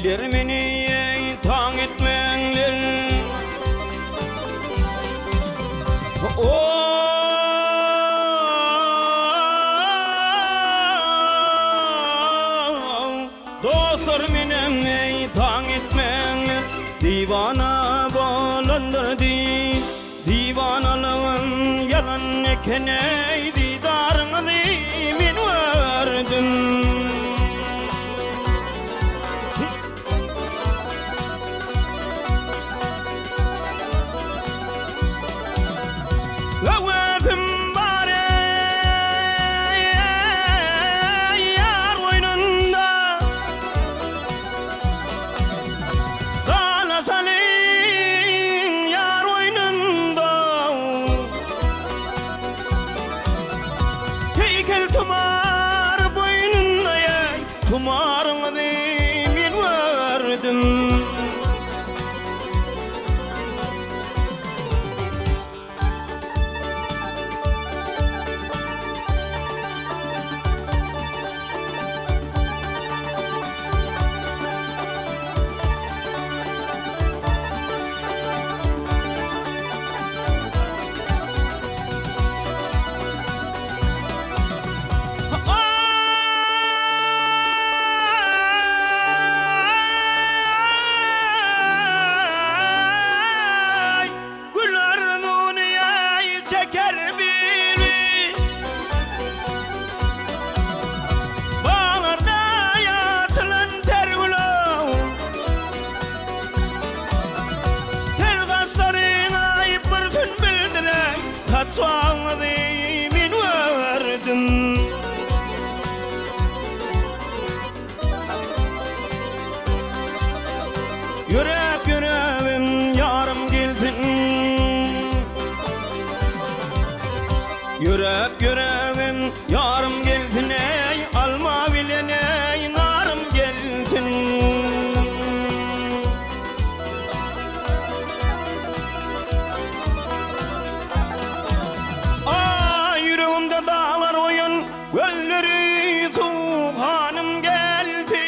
Iller meni eý taň etmäňler. O! Dostlar menem eý taň etmäňler. Diwana bolandyr diý. Diwanalygym ýalan eken-eý, Didaryňyzy men gördüm. Höwesim bar eý, ýar goýnunda. Galasalyň ýar goýnunda. Heýkel tumar boýnunda eý, Tumaryňyzy men gördüm. Aý! Gül arzuwyny ýaý çeker biri. Baglarda açylan ter gülow. Ter gaşlaryň aý bir gün bildiräý. Saçagyňyzy men gördüm. Ýöräp ýöräbem ýarym gelsin. Ýöräp ýöräbem ýarym gelsin eý alma bilen eý narym gelsin. Aý ýüregimde daglar oýan Gözleri suw hanym geldi.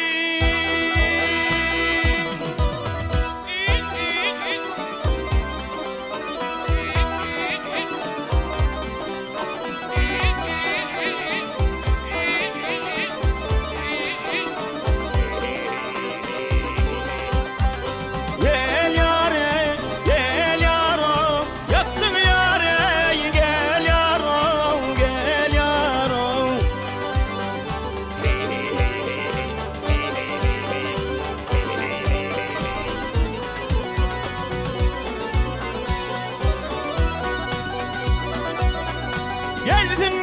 Gel ýar-eý, gel ýar-ow, Ýakdyň ýar-eý, gel ýar-ow, gel ýar-ow. Gelsin.